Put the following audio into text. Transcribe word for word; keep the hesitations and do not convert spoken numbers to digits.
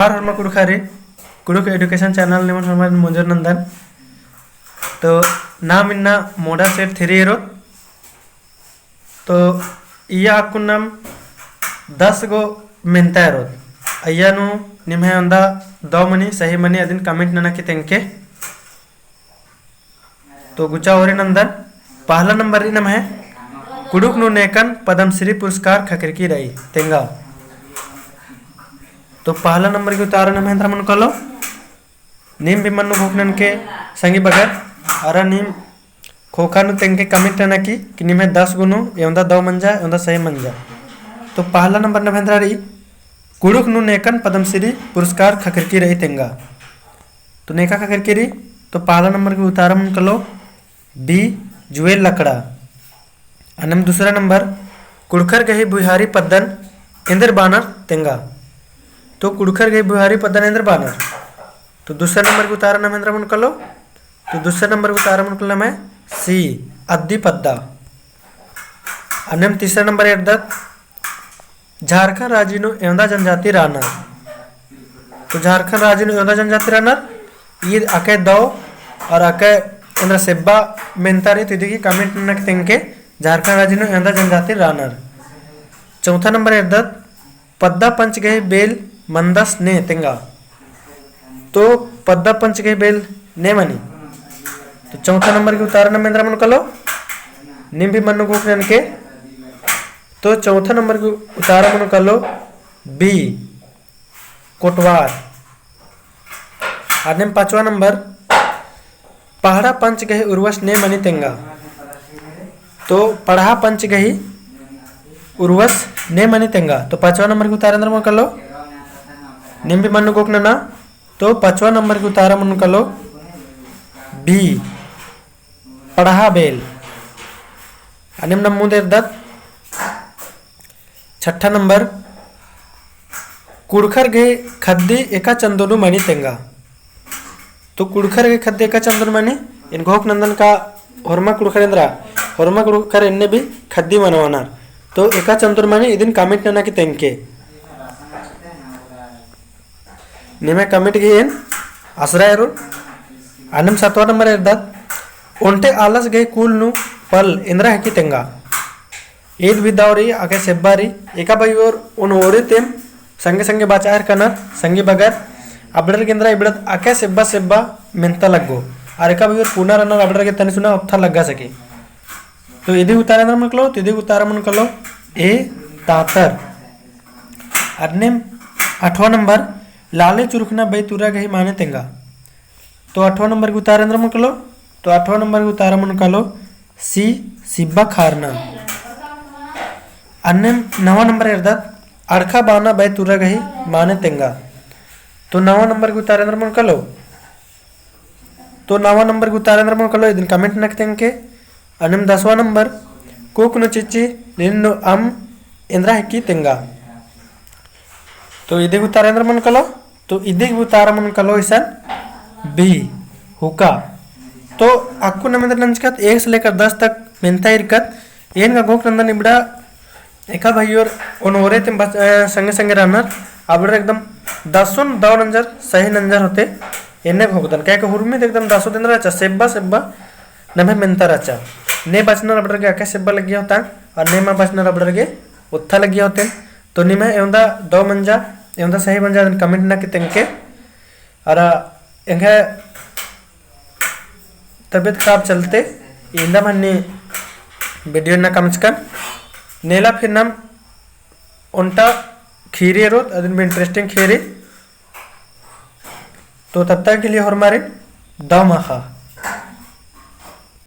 जोहार होरमा कुँड़ुख़ारिन, कुँड़ुख़ education channel निमन होरमारिन मोंजोर नन्दन। तो नाम इन्ना मोड़ा सेठ थेरी एरोत। तो इय्या अक्कुन नाम दस गो मेन्ता एरोत। अइय्या नू निम्है ओन्दा दौ मनी सही मनी अदिन comment नना की तेंगके। तो गुचा ओरे नन्दन, पहला नंबर रई नम्है कुँड़ुख़ नू नेकन पद्मश्री पुरस्कार ख़क्खरकी रई तेंगा। तो पहला नंबर की उतारा नम्है एन्दरा मनो कालो, नीम भी मन्नु घोख ननके संगी बगर, अरा नीम ख़ोख़ा नू तेंगके comment नना की, कि निम्है दस गो नू एवंदा दौ मंजा, एवंदा सही मंजा। तो पहला नंबर नम्है एन्दरा रई, कुँड़ुख़ नू नेकन पद्मश्री पुरस्कार ख़क्खरकी रई तेंगा। तो नेका ख़क्खरकी रई, तो पहला नंबर की उतारा मनो कालो, B, जुएल लकड़ा। अन्नेम दूसरा नंबर, कुँड़ुख़र गही भुइहारी पद्दन एन्देर बानर तेंगा। तो कुँड़ुख़र गही भुइहारी पद्दन एन्देर बानर। तो दूसरा नंबर की उतारा नम्है एन्दरा मनो कालो, तो दूसरा नंबर की उतारा मनो कालो नम्है C, अद्दी पद्दा। अन्नेम तीसरा नंबर एरदत, झारखंड राजी नू एवंदा जनजाति रअनर। तो झारखंड राजी नू एवंदा जनजाति रअनर, ईद अकय दौ और अकय एन्दरा सेब्बा मेन्ता रई, तो इदी की comment नना की तेंगके, झारखंड राजी नू एवंदा जनजाति रअनर। चौथा नंबर एरदत, पद्दा पंच गही बेल मन्दस ने तेंगा। तो पद्दा पंच गही बेल ने मनी। तो चौथा नंबर की उतारा नम्है एन्दरा मनो कालो, नीम भी मन्नु घोख ननके। तो चौथा नंबर की उतारा मनो कालो, B, कोटवार। अन्नेम पाँचवा नंबर, पड़हा पंच गही उर्वस ने मनी तेंगा। तो पड़हा पंच गही उर्वस ने मनी तेंगा। तो पाँचवा नंबर की उतारा एन्दरा मनो कालो, नीम भी मन्नु घोख नना। तो पाँचवा नंबर की उतारा मनो कालो, B, पड़हा बेल। अन्नेम नम्है मुन्द एरदत, छठा नंबर, कुँड़ुख़र गही खद्दी एका चंदो नू मनी तेंगा। तो कुँड़ुख़र गही खद्दी एका चंदो नू मनी, एन घोख नन्दन का होरमा कुँड़ुख़र एन्दरा, होरमा कुँड़ुख़र एन्ने भी खद्दी मनवानर। तो एका चंदो नू मनी, इदिन comment नना की तेंगके। निम्है comment गही एन आसरा एरोन। अन्नेम सतवा नंबर एरदत, ओन्टे आलस गही कुल नू पल एन्दरा हिकी तेंगा। ईद भी दौ रई, अकय सेब्बा रई, एका बई ओर ओन ओरे तेम संगे संगे बाचा हेलरकनर, संगी बगर, अबड़र गे एन्दरा इबड़त अकय सेब्बा सेब्बा मेन्ता लग्गो। अरा एका बई ओर पुना रअनर अबड़र गे तनी सुना ओत्था लग्गा सके। तो इदी उतारा एन्दरा मनो कालो, तो इदी उतारा मनो कालो, A, तातर। अन्नेम अठवा नंबर, लाले चुरखना बई तुरा गही माने तेंगा। तो अठवा नंबर की उतारा एन्दरा मनो कालो, तो अठवा नंबर की उतारा मनो कालो, C, सिब्बा खारना। अन्नेम नवा नंबर एरदत, अड़खा बाना बई तुरा गही माने तेंगा। तो नवा नंबर की उतारा एन्दरा मनो कालो, तो नवा नंबर की उतारा एन्दरा मनो कालो, इदिन comment नना की तेंगके। अन्नेम दसवा नंबर, कोक नू चिच्ची, नीन नू अम्म एन्दरा हिकी तेंगा। तो इदी की उतारा एन्दरा मनो कालो, तो इदी की उतारा मनो कालो इसन B, हुक्का। तो अक्कुन नाम एन्दरा नंजकत एक से लेकर दस तक मेन्ता इरकत, एन गा घोख नन्दन इबड़ा एका भइयोर ओन ओरे तेम बच-, अ, संगे संगे रअनर, अबड़र एकदम दसोन दौ नंजर, सही नंजर होते, एन्ने घोखदन। काहे कि हुरमी ती एकदम दसोत एन्दरा रहचा, सेब्बा सेब्बा नम्है मेन्ता रहचा। ने बचनर अबड़र गे अकय सेब्बा लग्गिया होता, और ने मा बचनर अबड़र गे ओत्था लग्गिया होते। तो निम्है एवंदा दौ मंजा, एवंदा सही मंजा, अदिन comment नना की तेंगके। अरा एंग्है तबियत खराब चलते इवंदा मन्नी video ना कमचकन। नेला फिर नाम ओन्टा खीरी एरोत, अदिन भी interesting खीरी। तो तब तक के लिए होरमारिन दौ माखा।